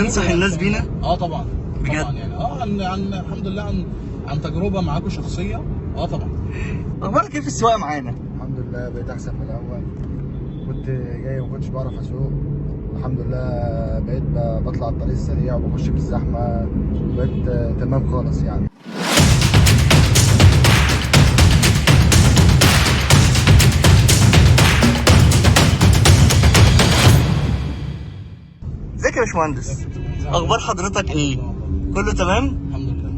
تنصح يعني. الناس بينا؟ اه طبعا بجد؟ طبعا يعني عن الحمد لله عن تجربه معاكم شخصية. اه طبعا. اخبارك ايه في السواقة معانا؟ الحمد لله بقيت احسن من الاول. كنت جاي وما كنتش بعرف اسوق، الحمد لله بقيت بطلع الطريق السريع وبخش في الزحمة، بقيت تمام خالص يعني. ازيك يا باشمهندس؟ اخبار حضرتك ايه؟ كله تمام؟ الحمد لله.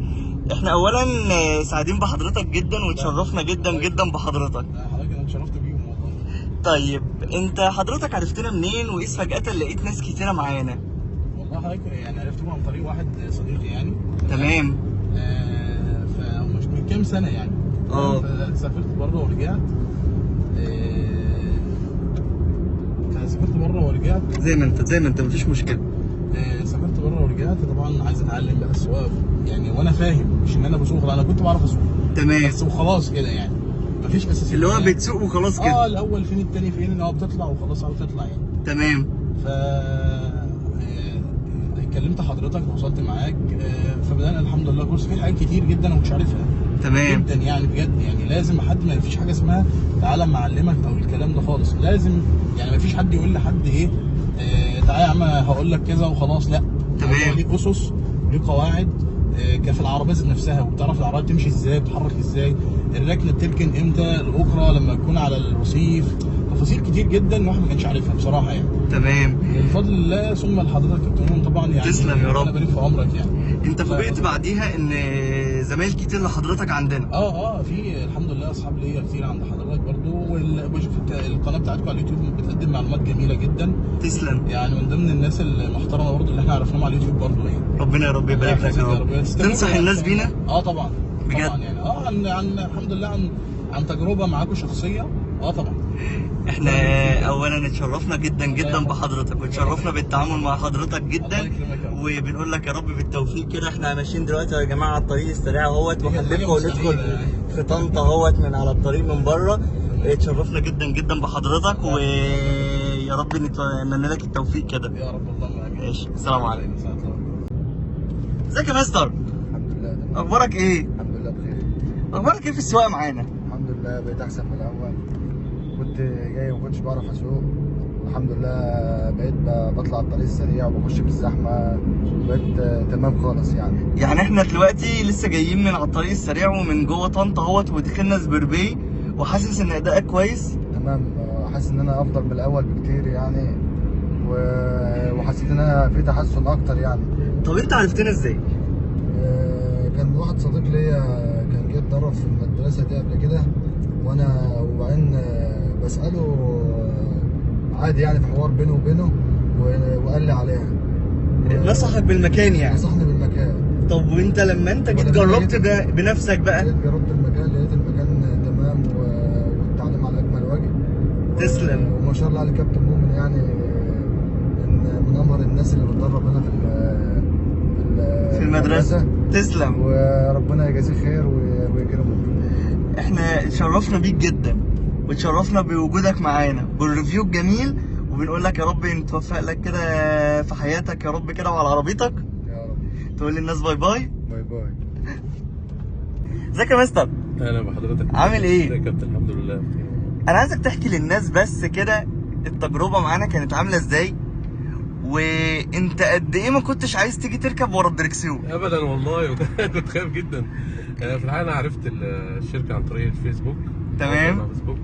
احنا اولا سعيدين بحضرتك جدا وتشرفنا جدا جدا بحضرتك. لا حضرتك انا اتشرفت بيهم والله. طيب انت حضرتك عرفتنا منين وايه فجأة لقيت ناس كتيرة معانا؟ والله حضرتك يعني عرفتهم عن طريق واحد صديقي يعني. تمام. فمش من كام سنة يعني. سافرت بره ورجعت. سافرت بره ورجعت زي ما انت مفيش مشكلة. سافرت بره ورجعت، طبعا عايز اتعلم بقى السواقة يعني، وانا فاهم مش ان انا بسوق، انا كنت بعرف اسوق. تمام. بس وخلاص كده يعني، مفيش اساسيات اللي هو يعني. بتسوق وخلاص كده. الاول فين التاني فين، ان هو بتطلع وخلاص عاوز تطلع يعني. تمام. ف كلمت حضرتك وصلت معاك، فبدانا الحمد لله كورس. في حاجات كتير جدا انا ما كنتش عارفها. تمام. جدا يعني بجد يعني، لازم حد، ما فيش حاجة اسمها تعالى اما اعلمك او الكلام ده خالص، لازم يعني ما فيش حد يقول لحد ايه تعالى يا عم هقول لك كذا وخلاص، لا. تمام. ليه اسس، ليه قواعد، كفي العربية ذات نفسها، وبتعرف العربية بتمشي ازاي، بتتحرك ازاي، الركنه بتركن امتى، الاخرى لما تكون على الرصيف، تفاصيل كتير جدا الواحد ما كانش عارفها بصراحة يعني. تمام. من فضل الله ثم لحضرتك كابتن طبعا يعني. تسلم يا رب. ربنا يبارك في عمرك يعني. انت فوجئت بعديها ان زمايل كتير لحضرتك عندنا. في الحمد لله اصحاب ليا كتير عند حضرتك برضو، وبشوف القناة بتاعتكم على اليوتيوب بتقدم معلومات جميلة جدا. تسلم. يعني من ضمن الناس المحترمة برضو اللي احنا عرفناهم على اليوتيوب برضو يعني. ربنا يا رب يبارك لك يا رب. تنصح الناس بينا؟ اه طبعا. بجد؟ طبعا يعني عن الحمد لله عن تجربه معاكم شخصية. طبعا. احنا اولا اتشرفنا جدا جدا بحضرتك، واتشرفنا بالتعامل مع حضرتك جدا، وبنقول لك يا رب بالتوفيق كده. احنا ماشيين دلوقتي يا جماعة على الطريق السريع اهوت، وهنلف وندخل في طنطا اهوت من على الطريق من بره. اتشرفنا جدا جدا بحضرتك، ويا رب نتمنى لك التوفيق كده يا رب. اللهم امين. ماشي، السلام عليكم. ازيك يا مستر؟ الحمد لله تمام. اخبارك ايه؟ الحمد لله بخير. اخبارك ايه في السواقة معانا؟ الحمد لله بقيت احسن من الاول. كنت جاي وما كنتش بعرف اسوق، الحمد لله بقيت بطلع الطريق السريع وبخش في الزحمة، بقيت تمام خالص يعني. يعني احنا دلوقتي لسه جايين من على الطريق السريع ومن جوه طنطا اهوت، ودخلنا سبربي، وحاسس ان ادائك كويس؟ تمام، حاسس ان انا افضل من الاول بكتير يعني، وحسيت ان انا في تحسن اكتر يعني. طب انت عرفتنا ازاي؟ كان واحد صديق ليا كان جه اتدرب في المدرسة دي قبل كده، وانا وبعدين بساله عادي يعني في حوار بينه وبينه، وقال لي عليها. نصحك بالمكان يعني؟ نصحني بالمكان. طب وانت لما انت جيت جربت بنفسك بقى؟ جيت جربت المكان، لقيت المكان تمام والتعليم على اكمل وجه. تسلم. وما شاء الله على كابتن مؤمن يعني، من امهر الناس اللي بتدرب هنا في المدرسة. تسلم، وربنا يجازيه خير ويكرمه. احنا اتشرفنا بيك جدا، واتشرفنا بوجودك معانا بال review الجميل، وبنقول لك يا رب نتوفق لك كده في حياتك يا رب كده وعلى عربيتك يا رب. تقول للناس bye bye. bye bye. ازيك يا مستر؟ اهلا بحضرتك. عامل ايه؟ ازيك يا كابتن؟ الحمد لله. انا عايزك تحكي للناس بس كده التجربة معانا كانت عامله ازاي، وانت قد ايه ما كنتش عايز تيجي تركب ورا الدركسيون؟ ابدا والله كنت خايف جدا. في الحقيقة انا عرفت الشركة عن طريق الفيسبوك. تمام. على الفيسبوك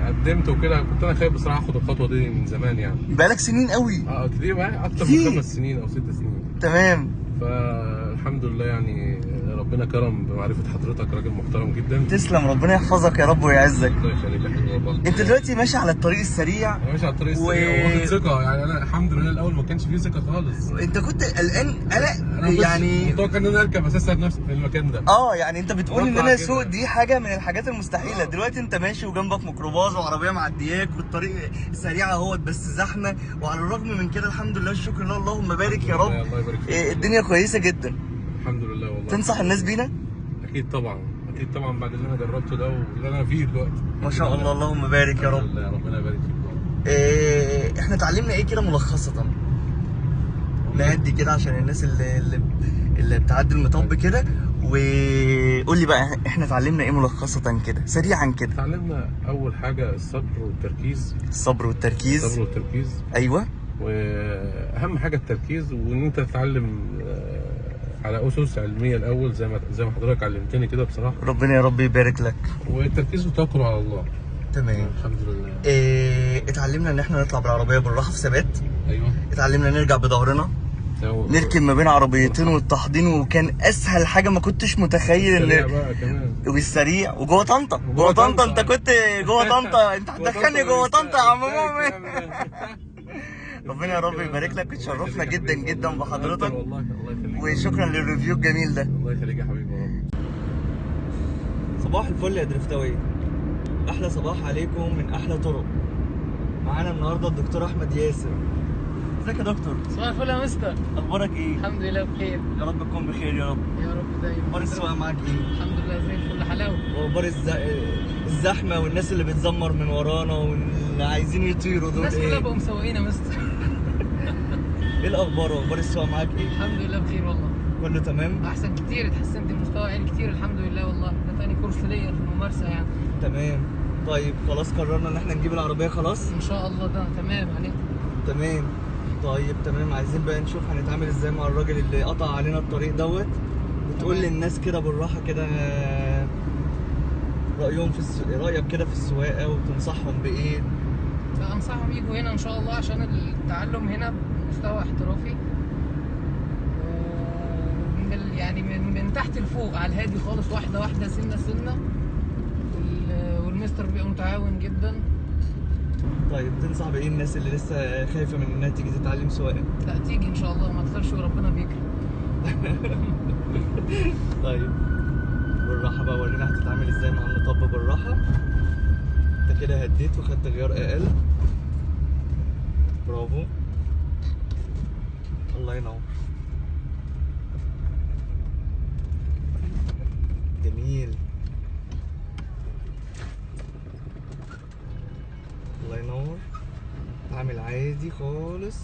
قدمت وكده، كنت انا خايف بصراحة اخد الخطوة دي من زمان يعني. بقالك سنين قوي. كتير بقى، اكتر من 5 سنين او 6 سنين. تمام. فالحمد لله يعني ربنا كرم بمعرفة حضرتك، راجل محترم جدا. تسلم، ربنا يحفظك يا رب ويعزك. الله يخليك يا حبيبي والله. انت دلوقتي ماشي على الطريق السريع. انا ماشي على الطريق السريع واخد ثقة يعني. انا الحمد لله الاول ما كانش فيه ثقة خالص. انت كنت قلقان قلق يعني، متوقع ان انا اركب اساسا نفس في المكان ده. يعني انت بتقول ان انا اسوق دي حاجة من الحاجات المستحيلة. دلوقتي انت ماشي وجنبك ميكروباص وعربية معدياك والطريق سريع اهوت بس زحمة، وعلى الرغم من كده الحمد لله الشكر لله اللهم بارك يا رب. الله يبارك فيك. الدنيا كويسة جدا الحمد لله والله. تنصح الناس بينا؟ اكيد طبعا، اكيد طبعا، بعد اللي انا جربته ده واللي انا فيه دلوقتي. ما شاء الله اللهم بارك يا رب. ربنا يبارك فيك. احنا اتعلمنا ايه كده ملخصة؟ نهدي كده عشان الناس اللي بتعدي المطب كده. وقول لي بقى احنا اتعلمنا ايه ملخصة كده سريعا كده؟ اتعلمنا اول حاجة الصبر والتركيز. الصبر والتركيز. الصبر والتركيز، ايوه. واهم حاجة التركيز، وان انت تتعلم على اسس علمية الاول زي ما حضرتك علمتني كده بصراحة. ربنا يا رب يبارك لك. والتركيز والتوكل على الله. تمام الحمد لله. اتعلمنا ان احنا نطلع بالعربية بالراحة في ثبات. ايوه. اتعلمنا نرجع بظهرنا، نركن ما بين عربيتين والتحضين، وكان اسهل حاجة ما كنتش متخيل ان بقى كمان. والسريع وجوه طنطا، جوه طنطا، انت كنت جوه طنطا، انت هتدخلني جوه طنطا يا عم مؤمن. ربنا يا رب يبارك لك، اتشرفنا جدا جدا بحضرتك والله. الله يخليك، وشكرا لل review الجميل ده. الله يخليك يا حبيبي يا رب. صباح الفل يا درفتاويه، احلى صباح عليكم من احلى طرق. معانا النهارده الدكتور احمد ياسر. ازيك يا دكتور؟ صباح الفل يا مستر، اخبارك ايه؟ الحمد لله بخير. يا رب تكون بخير يا رب. يا رب دايما. اخبار السواقة معاك ايه؟ الحمد لله زي الفل، حلاوة. واخبار الزحمة والناس اللي بتزمر من ورانا واللي عايزين يطيروا دول الناس ايه؟ كلها بقوا مسوقين يا مستر. ايه الاخبار واخبار السواقة معاك ايه؟ الحمد لله بخير والله. كله تمام؟ احسن كتير، اتحسنت المستوى عالي كتير الحمد لله والله. ده تاني كورس ليا في الممارسة يعني. تمام. طيب خلاص قررنا ان احنا نجيب العربية خلاص؟ ان شاء الله ده تمام عليك. تمام. طيب تمام، عايزين بقى نشوف هنتعامل ازاي مع الراجل اللي قطع علينا الطريق دوت. وتقول للناس كده بالراحة كده رايهم في رايك كده في السواقة، وتنصحهم بايه؟ انصحهم يجوا هنا ان شاء الله عشان التعلم هنا بمستوى احترافي، ومن يعني من تحت لفوق على الهادي خالص، واحدة واحدة، سنة سنة، والمستر بيبقى متعاون جدا. طيب تنصح بايه الناس اللي لسه خايفة من انها تيجي تتعلم سواقة؟ لا تيجي ان شاء الله، ما تخافش وربنا بيكرم. طيب بالراحة بقى، ورينا هتتعامل ازاي مع المطب بالراحة. انت كده هديت وخدت غيار اقل، برافو، الله ينور، جميل، الله ينور. عامل عادي خالص.